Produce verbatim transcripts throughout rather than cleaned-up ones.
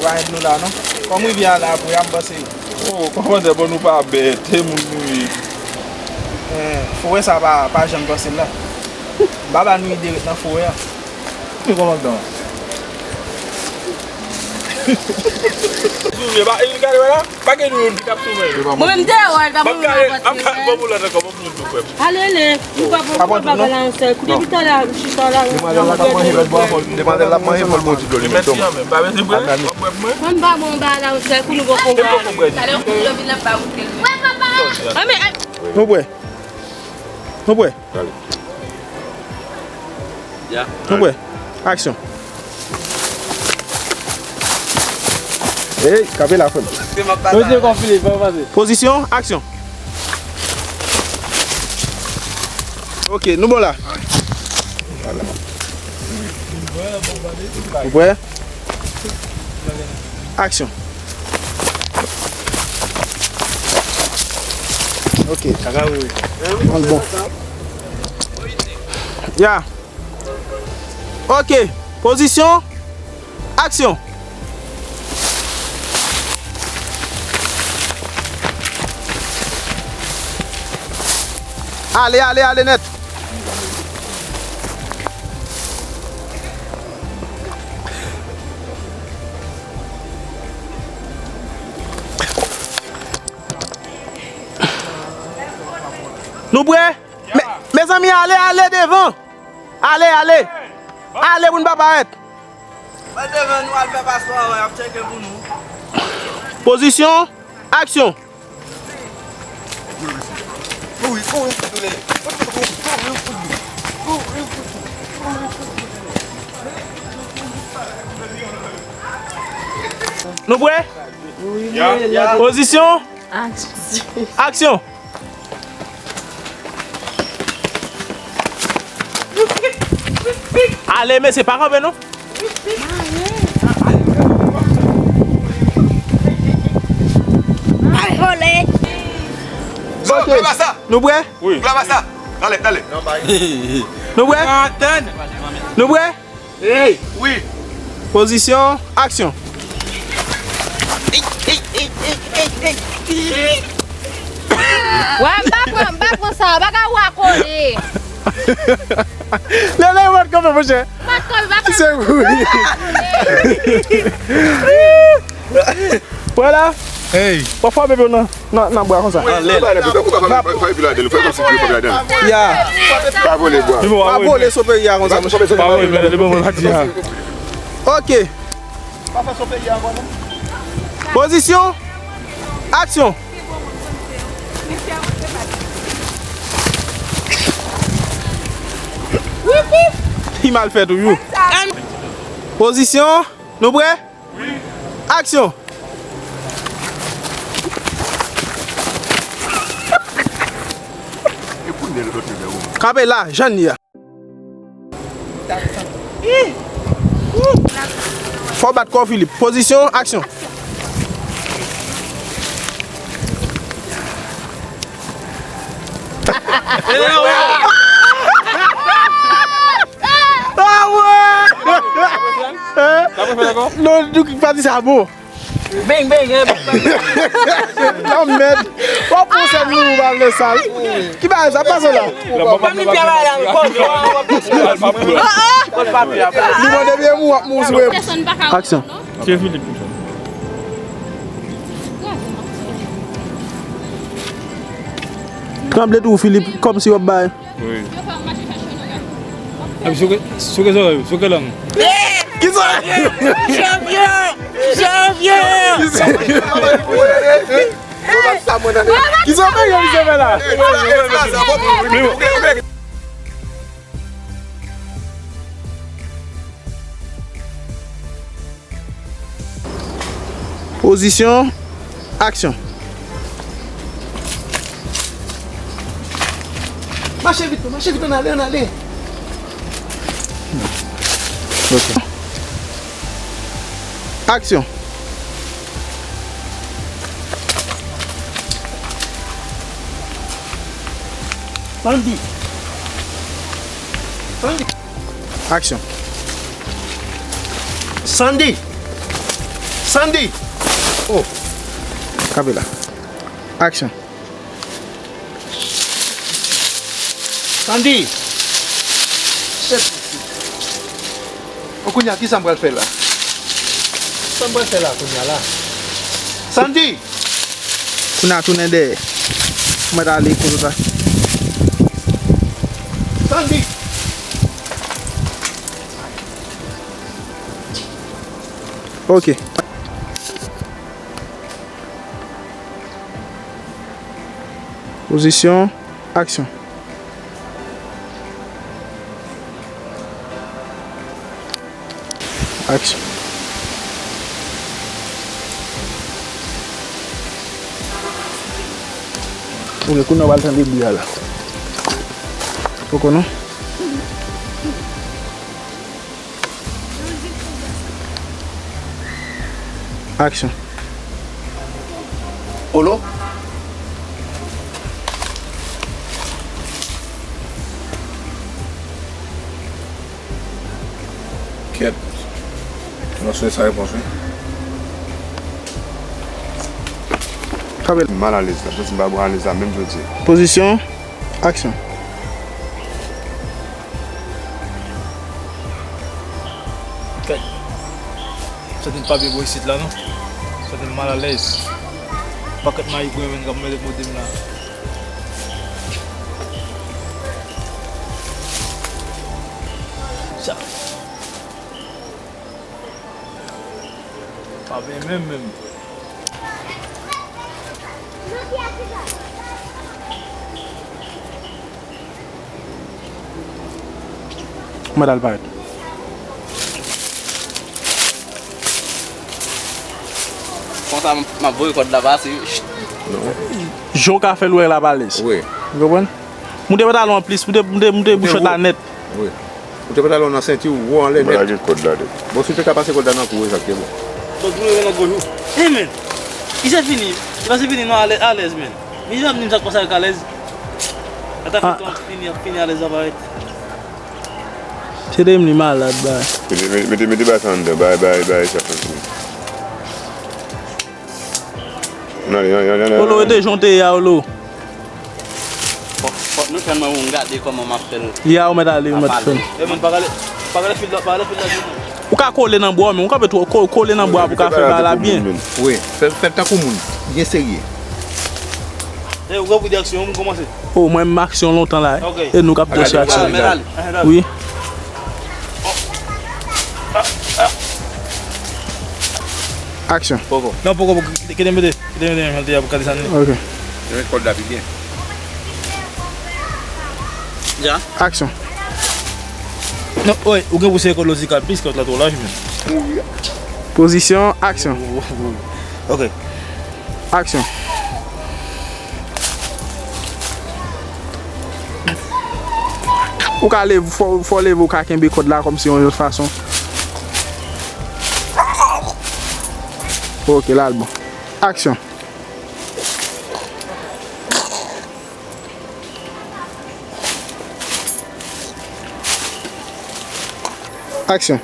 Pa gen dlo la non. Kòm rivyè a la vre a, m panse. Oh, kòmandè, bon, nou pa bèt, e moun nou ye. Eh, forè sa pa, pa janm panse la. M pa ba nou ide ret nan forè a. Ki kòmandan? Souve, ba, e gade la, pa gen nou youn ki t ap souve. Mwen menm te wè, ta pou mwen. Ale, ale, nou pa pran bagay la yon sèl kou. Depi talè a, chita la. Demwazèl la k ap manje lòt bò ankò, demwazèl la ap manje fò l bon ti dlo li menm. Mèsi, anmè. Pa bezwen bwè, w ap bwè pou mwen. Mwen m pa bon bagay la yon sèl kou, nou poko bwè. Talè yon kou dlo vin la m pa goute l menm. Anmè, ay. Nou bwè. Nou bwè. Nou bwè. Aksyon. Ey, kanpe la, frè m. Pozisyon, aksyon. Ok, nou bon la. Ou prè? Aksyon. Ok. An bon. Ya. Ok. Pozisyon. Aksyon. Ale, ale, ale nèt. Nou prè? Me, mezanmi, ale, ale devan. Ale, ale. Ale pou n pa parèt. Al devan nou, al fè paspò a, y ap tcheke pou nou. Pozisyon, aksyon. Nou prè? Pozisyon, aksyon. Ale, mesye, pa kanpe non. Ok. Nou prè? Wi. Nou prè? Nou prè? Wi. Pozisyon, aksyon. Wè, m pa pran, m pa pran sa, bagay ou a kole. Lè, lè, yo mèt kanpe, monchè. Se wi. Wè la. Hey. W ap frape pye w nan, nan, nan bwa konsa. Ya. Pa vole sou peyi a konsa, monchè. Pa vole sou peyi a konsa. Ok. Pozisyon. Aksyon. Li mal fèt wi. Pozisyon. Nou prè? Aksyon. Kanpe la, jan n ye a. Fò w bat kò w, Filip. Pozisyon, aksyon. Ah ouais! Non, nou ki pati sa bon. Beng, beng, eh, beng, beng. Lanmèd. W ap pran sèl nou, ou pa vle sal. Ki bagay sa, pase la. Li mande byen mou, w ap mou sou e. Aksyon. Tranble tou, Filip, kòmsi w ap bay. Wi. Epi souke, souke zòrèy, souke lang. Kisa? Janvye! Janvye! Kisa? Kisa w fè, misye fè la? Pozisyon, aksyon. Mache vit, mache vit, ann ale, ann ale. Ok. Aksyon. Sandy. Sandy. Aksyon. Sandy! Sandy! Oh! Kanpe la. Aksyon. Sandy! Bon, kounye a, kisa m pral fè la? Sa m pral fè la, kounye a la? Sandy! Kounye a, tounen dèyè. Mwen t ale kote sa. Sandy! Ok. Pozisyon, aksyon. Aksyon. Ok, kounye a w al tande bri a la. Poko non. Aksyon. Olo? Kèt. Mwen sou sa repons wi. Mal alèz la, m santi m pa bon alèz la menm jodi a. Pozisyon, aksyon. Kèt. Santi m pa byen bò isit la non. Santi m mal alèz. Pakèt mayi grenn menm k ap mele mode m la. Sa. Pa byen menm menm. Mwen al parèt. Konsa m ap voye kòd la pase. Non. Jan w ka fè l wè l ap alèz. Wi. Ou konprann? Moute pantalon an plis, moute, moute, moute bouchèt la nèt. Wi. Ou te pantalon nan senti w, wo anlè nèt. Mwen lage kòd la de. Bon, si w te ka pase kòd la nan kou, egzakteman. Donk, nou rive nan gwo jou. Hey, man! Misye fini. Misye fini, nou alè-, alèz, man. Misye ap di m sa k pase ak alèz. Ata fè tan ap fini, ap fini alèz la parèt. Se de m li malad, bay. Mete, mete, mete, mete bay sa anndan, bay, bay, bay sa tranquille. Olo, rete jan w te ye a, Olo. Fòk, fòk nou tann mwen pou m gade kòman m ap fè l. Ya, ou mèt ale, ou mèt fè l. E moun, pa gade, pa gade fil la, pa gade fil la. Ou ka kole nan bwa, men ou kanpe twò ko-, kole nan bwa pou w ka fè bagay la byen. Wi, fè, fè tankou moun, byen serye. E ou gen pou di aksyon, m kòmanse. O, mwen m aksyon lontan la, e nou k ap danse aksyon. Wi. Aksyon. Poko. Non, poko, poko. Kite, kite m mete, kite m mete, mete a pou kale sa nou. Ok. Yo met kòd la pi byen. Ja. Aksyon. Non, wi, ou gen pou sere kòd lo zikal plis kòd la twò laj, men. Pozisyon, aksyon. Ok. Aksyon. Ou ka leve, fò, fò w leve, ou ka kenbe kòd la kòmsi yon lòt fason. Ok, l al bon. Aksyon. Aksyon.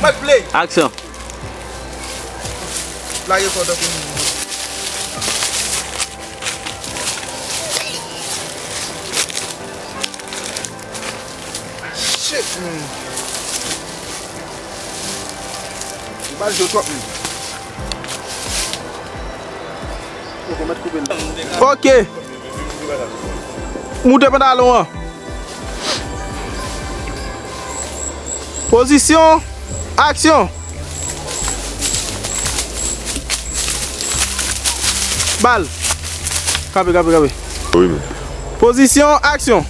Mèt play. Aksyon. Lage kò tankou moun. Shit, man. Ou ba l zo twòp, man. Poko mèt koupe l. Ok. Moute pantalon an. Pozisyon. Aksyon. Bal. Kanpe, kanpe, kanpe. Wi, men. Pozisyon, aksyon.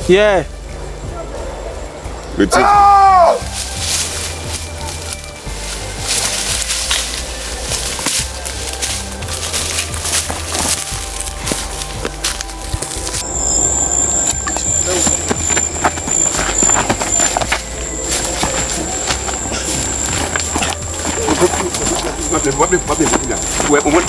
Yeah. Retire. Wè, konprann?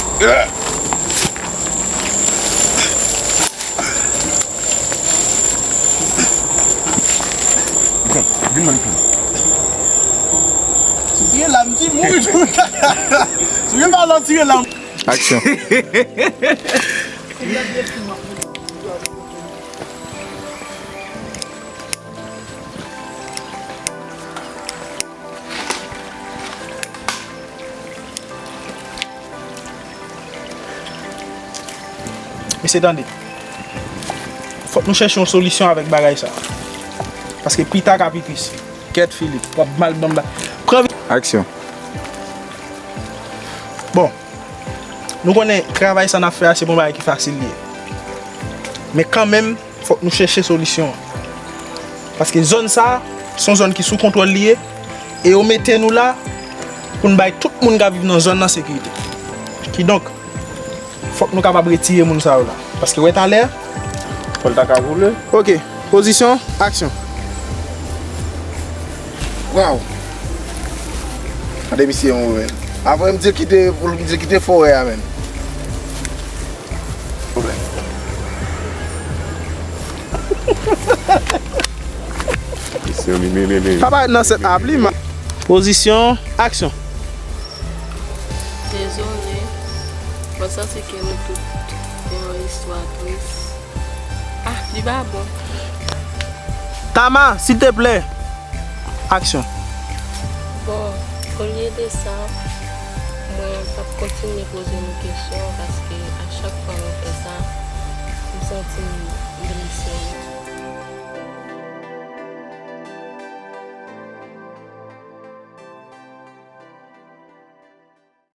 Vin nan mitan. Si w tire la, m di mouri tou. Si w gen pa la, tire la. Aksyon. Mesye, tande. Fòk nou chèche yon solisyon avèk bagay sa. Paske pita ka pi tris. Kèt Filip, w ap mal ban m ba. Pran vi- Aksyon. Bon, nou konnen travay sa n ap fè a, se pa yon bagay ki fasil li ye. Men kanmenm, fòk nou chèche solisyon an. Paske zòn sa a, se yon zòn ki sou kontwòl li ye, e yo mete nou la pou n bay tout moun k ap viv nan zòn nan sekirite. Kidonk, fòk nou kapab retire moun sa yo la. Paske wè talè, kò l ta ka boule. Ok, pozisyon, aksyon. Waw! Gade misye yon men. Apre m di l kite, pou l di l kite forè a, men. Pwoblèm. Misye li mele, mele. Pa parèt nan sèt ap li, man. Pozisyon, aksyon. Dezole, mwen santi ke nou tout gen yon istwa tris. Ah, li pa bon. Tama, silteplè. Aksyon. Bon, olye de sa, mwen p ap kontinye poze nou kesyon paske a chak fwa mwen fè sa, m santi m blese.